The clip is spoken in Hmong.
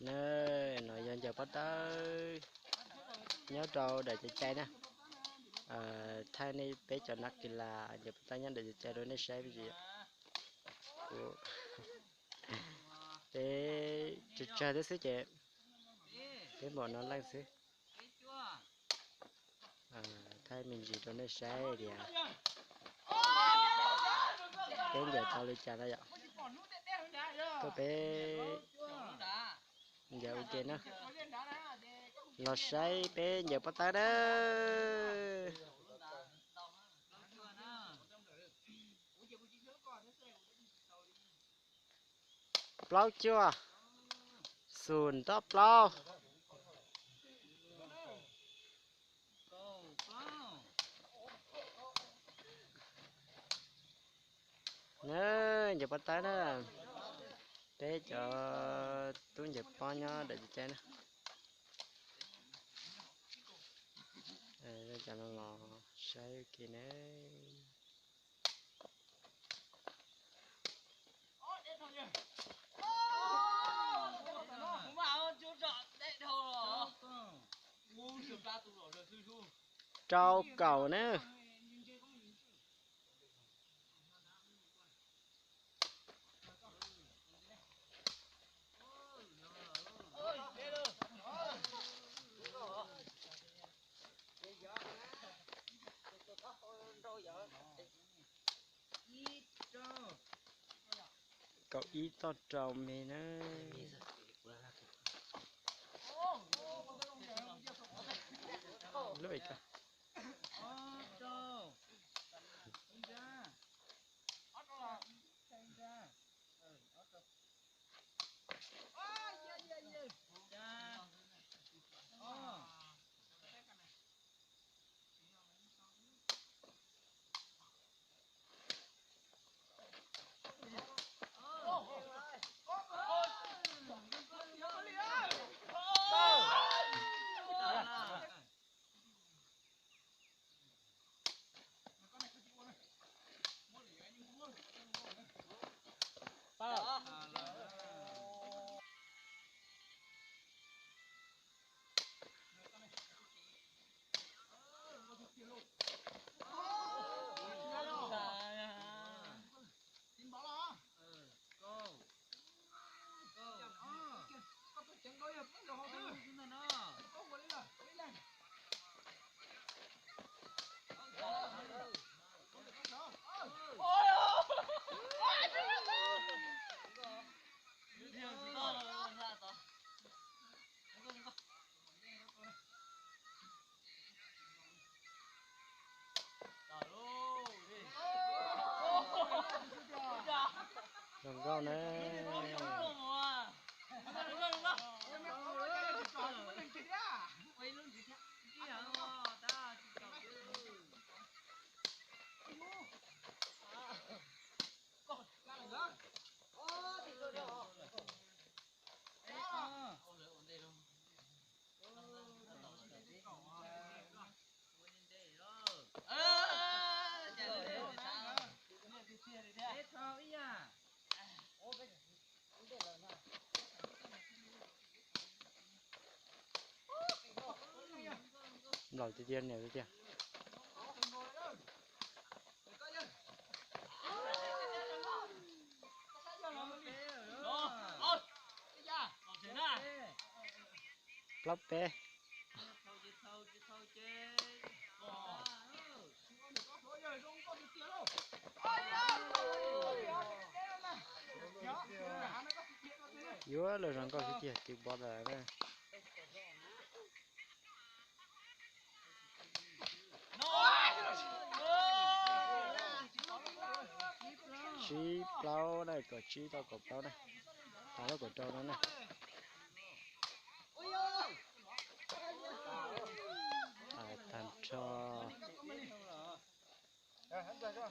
Na, no yog ncaws pob tawb nyob rau daim cai cai na. Thaij nej peb cov nab kis las ncaws pob tawb nyob daim cai cai rau nej saib me ntsis. Peb tsawg tsawg thiab xwb ces peb npaum no leej xwb. Thaij me ntsis rau nej saib tias peb ncaws tau li cas na yom. Tuaj peb ncaws ua ke na. Los saib peb ncaws pob tawb na. Plaub cuaj, xum ntob plaub. Na, ncaws pob tawb na, peb cov tub ncaws pob nyob daim cai cai na. Cov no los saib ua ke na. Rau kaum na. Kaum ib toj rau me na. Lub Zoo nkauj na. Nplaum tiag tiag, niam tiag tiag. Plaub peb. Yuav lawv zoo nkauj xwb tiag, tiv npov tas na. Tsib plaub na, kaum tsib tau kaum plaub na, tas lub kaum rau no na. Tag nrho.